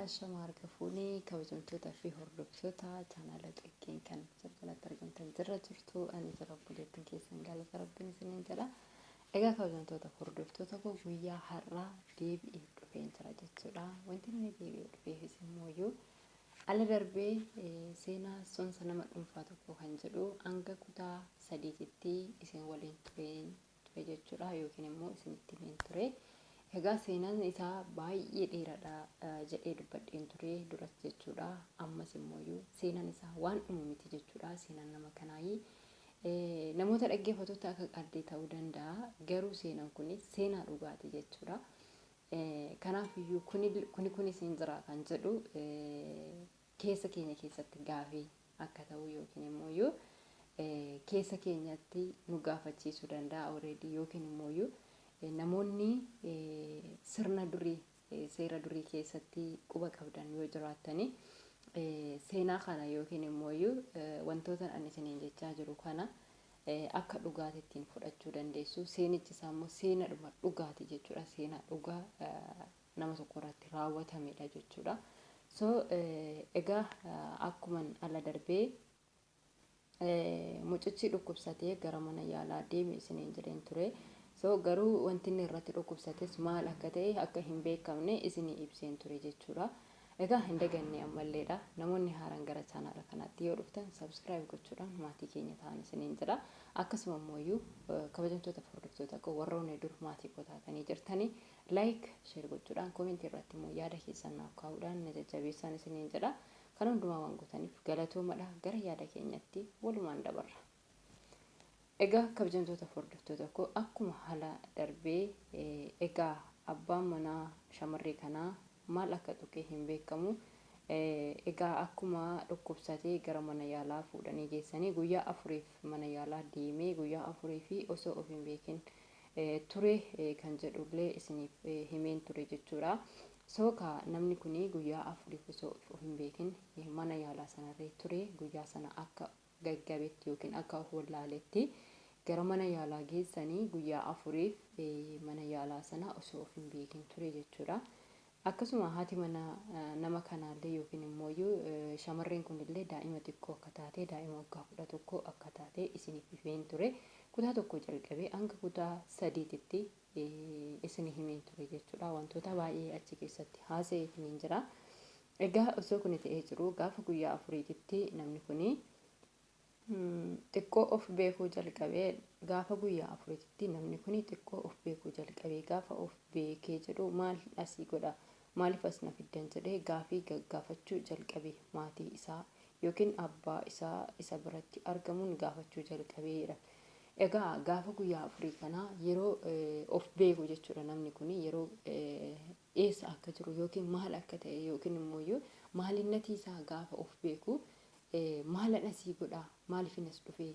Ashama harka fuunee kabajamtootaa fi hordoftoota chaanaala Xiqqeen kan jalatti argamtan jirra jirtu. Ani jira obboleettiin keessan galata Rabbiin isiniin jedha. Egaa kabajamtoota hordoftoota koo, guyyaa har'aa deebi'ee dhufeen jira jechuudha. Wanti inni deebi'ee dhufeefis immoo ala darbee seenaa sonsa nama dhuunfaa tokko kan jedhu hanga kutaa sadiititti isin waliin tureen ture jechuudha, yookiin immoo isinitti himeen ture. Egaa seenaan isaa baay'ee dheeraadha jedhee dubbadheen ture duras jechuudha. Ammas immoo seenaan isaa waan dhumu miti jechuudha. Seenaan nama kanaayii namoota dhaggeeffattoota akka qalbii ta'uu danda'a. Garuu seenaan kun seenaa dhugaati jechuudha. Kanaaf iyyuu kuni kunis hin jira kan jedhu keessa keenya keessatti gaafii akka ta'u yookiin immoo keessa keenyatti nu gaafachiisuu danda'a already, yookiin immoo namoonni sirna durii, seera durii keessatti quba qabdan yoo jiraattani, seenaa kana yookiin immoo wantoota ani isiniin jechaa jiru kana akka dhugaatittiin fudhachuu dandeessu. Seenichi isaa immoo seenadhuma dhugaati jechuudha. Seenaa dhugaa nama tokko irratti raawwatamedha jechuudha. So egaa akkuman ala darbee mucichi dhukkubsatee gara mana yaalaa deeme isiniin jedheen ture. So garuu wanti inni irratti dhukkubsates maal akka ta'e akka hin beekamne isinii ibseen ture jechuudha. Egaa hin daganne ammalleedha. Namoonni haaraan gara chaanaala kanaatti yoo dhuftan subscribe gochuudhaan maatii keenya ta'an isiniin jedha. Akkasuma immoo kabajamtoota hordoftoota koo, warroonni dur maatii koo taatanii jirtanii, like, share gochuudhaan, koomentii irratti immoo yaada keessan naaf kaa'uudhaan na jajjabeessaan isiniin jedha. Kan hundumaa waan gootaniif galatoomadha. Gara yaada keenyatti walumaan dabarra. Egaa kabajamtoota hordoftoota koo, akkuma haala darbee egaa abbaan manaa shamarree kanaa maal akka tuqe hin beekamu. Egaa akkuma dhukkubsatee gara mana yaalaa fuudhanii geessanii guyyaa 4f mana yaalaa deemee, guyyaa 4 fi osoo of hin beekin ture kan jedhullee isiniif himeen ture jechuudha. So ka namni kun guyyaa 4f osoo of hin beekin mana yaalaa sanarree ture, guyyaa sana akka gaggabetti yookiin akka of wallaaletti gara mana yaalaa geessanii guyyaa 4f mana yaalaa sana osoo of hin beekin ture jechuudha. Akkasuma haati mana nama kanaallee yookiin immoo shamarreen kunillee daa'ima xiqqoo akka taate, daa'ima waggaa 11 akka taate isiniif himeen ture. Kutaa 1 jalqabee hanga kutaa 3titti isin himeen ture jechuudha. Wantoota baay'ee achi keessatti haasa'eetiin jira. Egaa osoo kun ta'ee jiru gaafa guyyaa 4titti namni kuni xiqqoo of beekuu jalqabee, gaafa guyyaa 4titti namni kuni xiqqoo of beekuu jalqabee, gaafa of beekee jedhu maal asii godha, maaliif as na fiddan jedhee gaafii gaggaafachuu jalqabe, maatii isaa yookiin abbaa isaa isa biratti argamuun gaafachuu jalqabeedha. Egaa gaafa guyyaa 4 kanaa yeroo of beeku jechuudha, namni kun yeroo eessa akka jiru yookiin maal akka ta'e yookiin immoo maalinnatii isaa gaafa of beeku, maalan asii godha, maaliif as dhufee,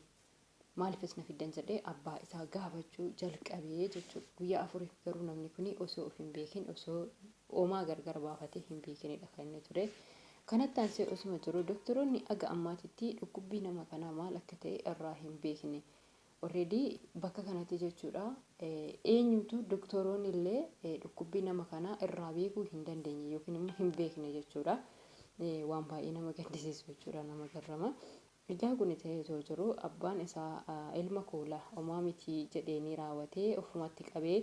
maaliif as na fiddan jedhee abbaa isaa gaafachuu jalqabee jechuudha. Guyyaa 4f garuu namni kun osoo of hin beekin, osoo oomaa gargar baafatee hin beekinidha kan inni ture. Kanatti aansee osuma jiru doktoroonni aga ammaatitti dhukkubbii nama kanaa maal akka ta'e irraa hin beekne. Already bakka kanatti jechuudha, eenyutu doktoroonni illee dhukkubbii nama kanaa irraa beekuu hin dandeenye yookiin immoo hin beekne jechuudha. Waan baay'ee nama gaddisiisu jechuudha, nama garrama. Egaa kun ta'ee osoo jiru abbaan isaa ilma koola omaa miti jedheenii raawwatee ofumatti qabee,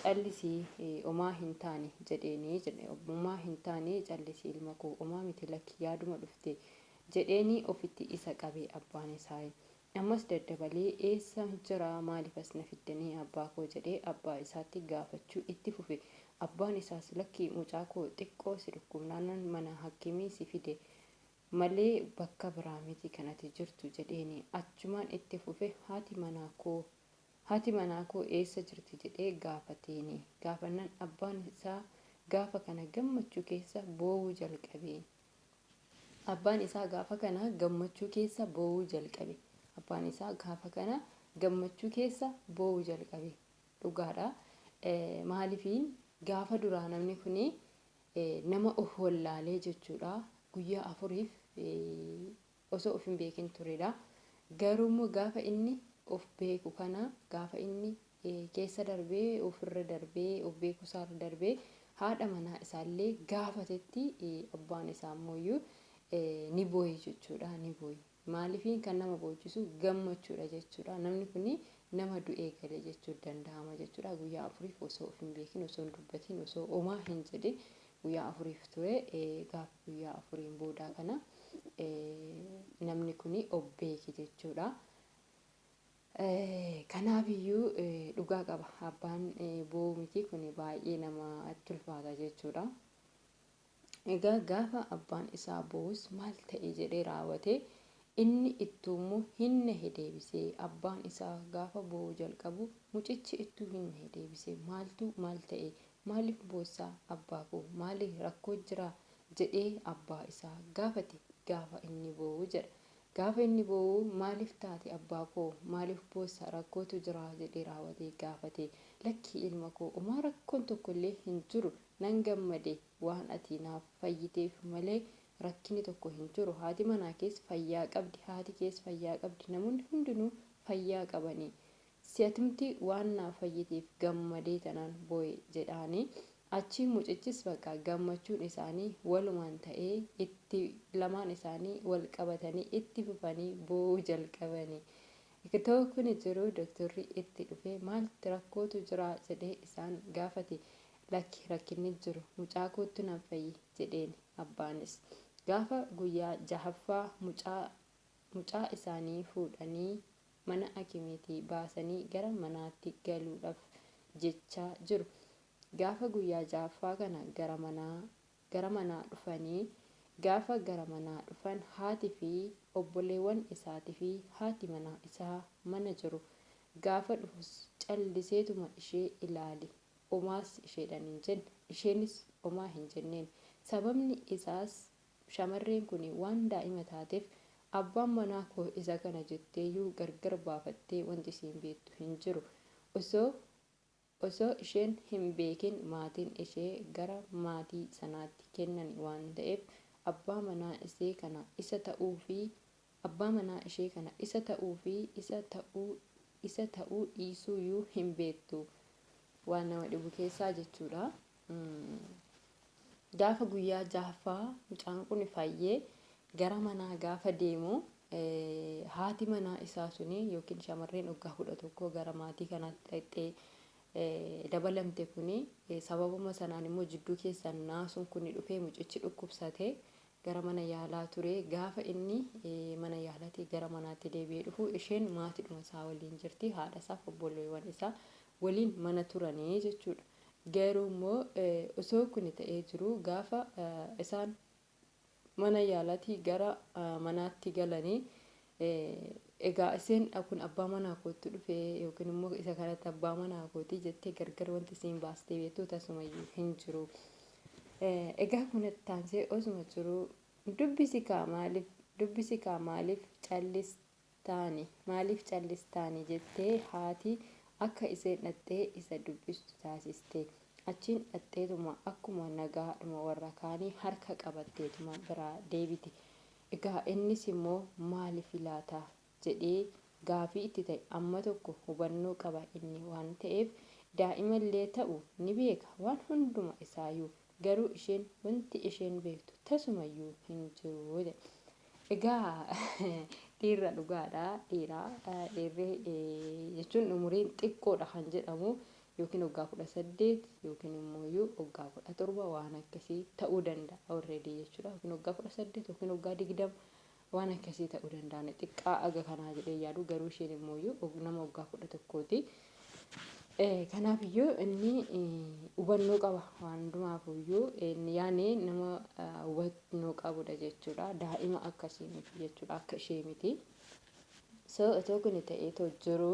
callisii omaa hin taane jedheenii jedhe, omaa hin taane, callisii ilma koo, omaa miti, lakki, yaaduma dhufte jedheenii ofitti isa qabee abbaan isaa. Ammas daddabalee eessa jira, maaliif as na fiddanii abbaa koo jedhee abbaa isaatti gaafachuu itti fufe. Abbaan isaas lakki mucaa koo, xiqqoo si dhukkubnaanan mana hakkimii si fide malee bakka biraa miti kanati jirtu jedheeni. Achumaan itti fufe, haati manaa koo eessa jirti jedhee gaafateeni. Gaafannaan abbaan isaa gaafa kana gammachuu keessa boo'uu jalqabe. Abbaan isaa gaafa kana gammachuu keessa boo'uu jalqabe. Abbaan isaa gaafa kana gammachuu keessa boo'uu jalqabe. Dhugaadha. Maaliifiin gaafa duraa namni kuni nama of wallaalee jechuudha. Guyyaa 4f osoo of hin beekin turedha. Garuu immoo gaafa inni of beeku kana, gaafa inni keessa darbee ofirra darbee of beekuu isaarra darbee haadha manaa isaallee gaafatetti abbaan isaa immoo ni boo'e jechuudha. Ni boo'e. Maaliif kan nama boochisu gammachuudha jechuudha. Namni kun nama du'ee gale jechuu danda'ama jechuudha. Guyyaa 4 osoo of hin beekin, osoo hin dubbatin, osoo homaa hin jedhin guyyaa 4 ture. Gaafa guyyaa 4 boodaa kana namni kun of beeke jechuudha. Kanaafiyyuu dhugaa qaba abbaan boo'u miti kun baay'ee namatti ulfaata jechuudha. Egaa gaafa abbaan isaa boo'us maal ta'e jedhee raawwate inni ittuummoo hin nahe deebisee abbaan isaa gaafa boo'u jalqabu mucichi ittuu hin nahe deebisee maaltu maal ta'e maaliif boossaa abbaa koo maali rakkoo jira jedhee abbaa isaa gaafate gaafa inni boo'u jedha. Gaafa inni boo'u maaliif taate abbaa koo maaliif boossa rakkootu jira jedhee raawwatee gaafate. Lakkii ilma koo homaa rakkoon tokkollee hin jiru nan gammade waan ati naaf fayyiteef malee rakkinni tokko hin jiru. Haati manaa kees fayyaa qabdi, haati kees fayyaa qabdi, namoonni hundinuu fayyaa qabani. Si'atumti waan naaf fayyiteef gammadee tanaan boo'e jedhaani. Achi mucichis bakka gammachuun isaanii walumaan ta'ee itti lamaan isaanii wal qabatanii itti fufanii boo'uu jalqabanii. Itoo kun jiru dooktorri itti dhufee maaltu rakkootu jira jedhee isaan gaafate. Lakki rakkinni jiru mucaa kootu naaf fayye jedheen abbaanis. Gaafa guyyaa 6ffaa mucaa isaanii fuudhanii mana hakimiitii baasanii gara manaatti galuudhaaf jechaa jiru. Gaafa guyyaa 6ffaa kana gara manaa dhufanii gaafa gara manaa dhufan haati fi obboleewwan isaatii fi haati manaa isaa mana jiru. Gaafa dhufus calliseetuma ishee ilaali. Homaas isheedhaan hin jenne. Isheenis homaa hin jenneen. Sababni isaas shamarreen kun waan daa'ima taateef abbaan manaa koo isa kana jetteeyyuu gargar baafattee wanti isiin beektu hin jiru. Osoo isheen hin beekin maatiin ishee gara maatii sanaatti kennan waan ta'eef abbaa manaa ishee kana isa ta'uu fi abbaa manaa ishee kana isa ta'uu fi isa ta'uu dhiisuuyyuu hin beektu. Waan nama dhibu keessaa jechuudha. Gaafa guyyaa 6ffaa mucaan kun fayyee gara manaa gaafa deemu haati manaa isaa suni yookiin shamarreen waggaa 11 gara maatii kanaatti dhaqxee dabalamte kuni sababuma sanaan immoo jidduu keessan naasuun kun dhufee mucichi dhukkubsatee gara mana yaalaa ture. Gaafa inni mana yaalaatii gara manaatti deebi'ee dhufu isheen maatiidhuma isaa waliin jirti. Haadha isaaf obboleewwan isaa waliin mana turanii jechuudha. Garuu immoo osoo kun ta'ee jiru gaafa isaan mana yaalaatii gara manaatti galanii egaa isheen kun abbaa manaa kootti dhufee yookiin immoo isa kanatti abbaa manaa kootii jettee gargar wanti isiin baastee beektu tasumayyuu hin jiru. Egaa kun taansee osuma jiru dubbisi kaa maaliif callistaani jettee haati akka isheen dhattee isa dubbistu taasiste. Achiin dhatteetuma akkuma nagaadhuma warra kaanii harka qabatteetuma biraa deebite. Egaa innis immoo maaliif laata jedhee gaafii itti ta'e. Amma tokko hubannoo qaba inni waan ta'eef daa'imallee ta'u ni beeka waan hunduma isaayyuu. Garuu isheen wanti isheen beektu tasumayyuu hin jiru. Egaa dhiirra dhugaadha. Dhiirri jechuun umuriin xiqqoodha kan jedhamu yookiin waggaa 18 yookiin immoo waggaa 17 waan akkasii ta'uu danda'a already jechuudha. Yookiin waggaa 18 yookiin waggaa 20 waan akkasii ta'uu danda'a. Xiqqaa aga kanaa jedhee yaadu garuu isheen immoo nama waggaa 11ti. Kanaafiyyuu inni hubannoo qaba waan hundumaafiyyuu inni yaani nama hubannoo qabudha jechuudha. Daa'ima akkasii miti jechuudha. Akka ishee miti. So otoo kun ta'eetoo jiru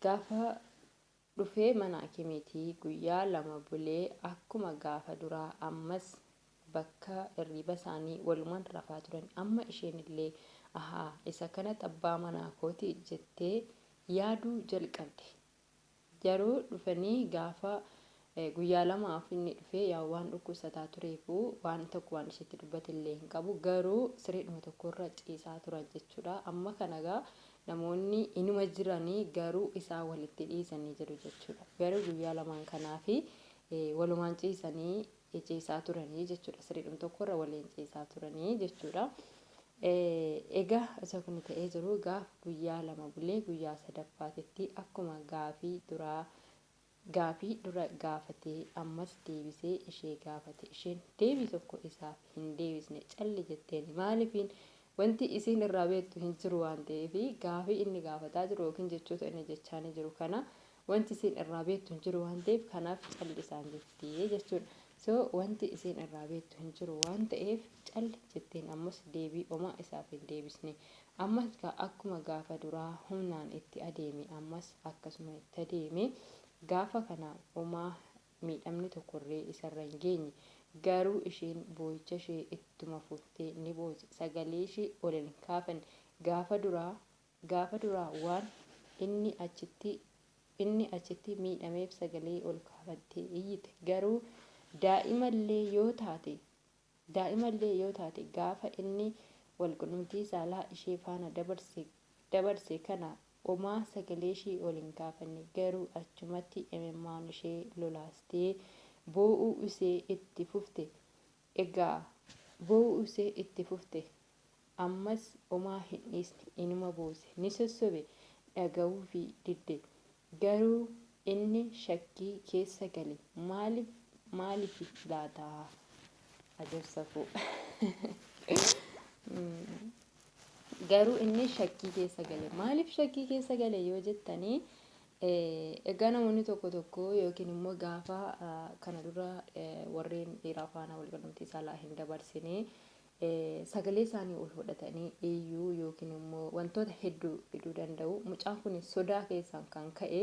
gaafa dhufee mana hakimiitii guyyaa 2 bulee akkuma gaafa duraa ammas bakka hirriba isaanii walumaan rafaa turan. Amma isheen illee ahaa isa kanatti abbaa manaa kooti jettee yaaduu jalqabde. Yeroo dhufanii gaafa guyyaa 2 inni dhufee yaa waan dhukkubsataa tureefu waan tokko waan isheetti dubbate illee hin qabu. Garuu sireedhuma tokkorra ciisaa turan jechuudha. Amma kana egaa namoonni inuma jiranii garuu isaa walitti dhiisanii jiru jechuudha. Garuu guyyaa 2 kanaafi Walumaan ciisanii ciisaa turanii jechuudha. Siriidhuma tokkorra waliin ciisaa turanii jechuudha. Egaa isa kun ta'ee jiru gaaf guyyaa 2 bulee guyyaa sadaffaatitti akkuma gaafii duraa gaafii dura gaafatee ammas deebisee ishee gaafate. Isheen deebii tokko isaaf hin deebisne, calli jetteen. Maaliifiin wanti isiin irraa beektu hin jiru waan ta'eef, gaafii inni gaafataa jiru yookiin jechoota inni jechaa jiru kana wanti isiin irraa beektu hin jiru waan ta'eef, kanaaf callisaan jettee jechuudha. So wanti isiin irraa beektu hin jiru waan ta'eef calli jetteen, ammas deebii homaa isaaf hin deebisne. Ammas akkuma gaafa duraa humnaan itti adeeme, ammas akkasuma itti adeeme. Gaafa kana homaa miidhamni tokkollee isarra hin geenye. Garuu isheen boo'icha ishee ittuma fuftee ni boosse. Sagalee ishee ol hin kaafanne. Gaafa duraa waan inni achitti miidhameef sagalee ol kaafattee iyyite. Garuu daa'imallee yoo taate gaafa inni walqunnamtii saalaa ishee faana dabarse kana homaa sagalee ishee ol hin kaafanne. Garuu achumatti imimmaan ishee lolaastee boo'uu ishee itti fufte. Egaa boo'uu ishee itti fufte. Ammas homaa hin dhiisne, inuma boose. Ni sossobe, dhaga'uu fi didde. Garuu inni shakkii keessa gale. Maaliif, maaliif laataa? Ajabsafuu. Garuu inni shakkii keessa gale. Maaliif shakkii keessa gale yoo jettanii, egaa namoonni tokko tokko yookiin immoo gaafa kana dura warreen dhiiraa faana walqunnamtii saalaa hin dabarsine sagalee isaanii ol fudhatanii iyyuu yookiin immoo wantoota hedduu fiduu danda'u. Mucaan kun sodaa keessaan kan ka'e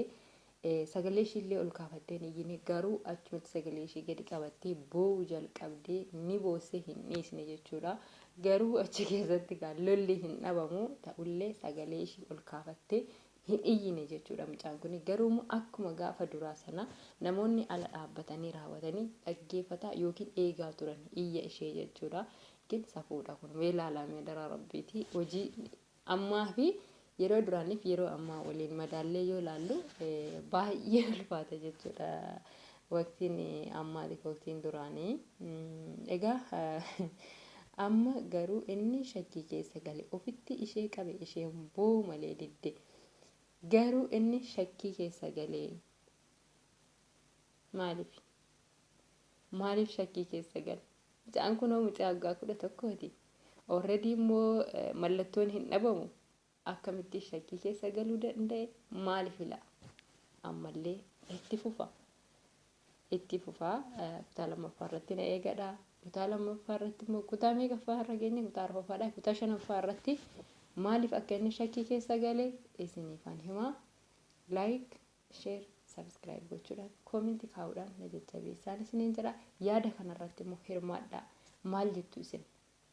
sagalee ishiillee ol kaafattee hin iyyine, garuu achumatti sagalee ishee gadi qabattee boo'uu jalqabdee ni boossee hin dhiisne jechuudha. Garuu achi keessatti gaa lolli hin dhabamu, ta'ullee sagalee ishee ol kaafattee hin iyyine jechuudha mucaan kun. Garuu akkuma gaafa duraa sana namoonni ala dhaabbatanii raawwatanii dhaggeeffataa yookiin eegaa turan iyya ishee jechuudha. Yookiin safuudha kun, mee ilaalamee daraa rabbiiti. Hojii ammaa fi yeroo duraaniif yeroo ammaa waliin madaallee yoo ilaallu baay'ee ulfaata jechuudha. Waqtiin ammaatiif waqtiin duraanii. Egaa amma garuu inni shakkii keessa gale, ofitti ishee qabe, isheen boo'u malee didde. Garuu inni shakkii keessa galee. Maaliif? Maaliif shakkii keessa gale? Mucaan kunoo mucaa waggaa 11ti. Already immoo mallattoon hin dhabamu. Akkamitti shakkii keessa galuu danda'e? Maaliif ila? Ammallee itti fufa. Itti fufaa, kutaa lammaffaa irratti na eegadha. Kutaa lammaffaa irratti immoo, kutaa meeqaffaa irra geenye? Kutaa arfaffaadha. Kutaa shanaffaa irratti maaliif akka inni shakkii keessa gale isiniifan himaa. Like, share, subscribe gochuudhaan, koomentii kaa'uudhaan na jajjabeessaan isiniin jedha. Yaada kanarratti immoo hirmaadhaa. Maal jettu isin?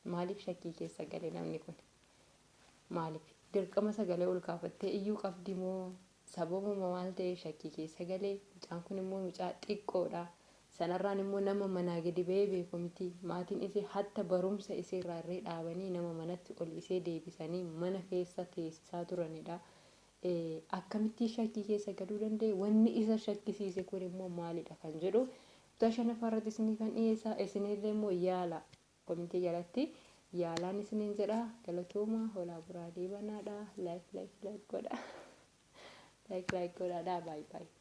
Maaliif shakkii keessa gale namni kun? Maaliif? Dirqama sagalee ol kaafattee iyyuu qabdi moo sababuma maal ta'eef shakkii keessa galee? Mucaan kun immoo mucaa xiqqoodha. Sanarraan immoo nama manaa gadi ba'ee beeku miti. Maatiin isee hatta barumsa isee irraa irree dhaabanii nama manatti ol isee deebisanii mana keessa teessisaa turanidha. Akkamitti shakkii keessa galuu danda'e? Wanni isa shakkisiise kun immoo maalidha kan jedhu kutaa shanaffaa irratti isinii kan dhiyeessa. Isinillee immoo yaala komintii jalatti yaalaan isiniin jedha. Galatooma, holaa biraa deebanaadha. Like, like, like godha. Like, like godhaadha. Baay'ee baay'ee.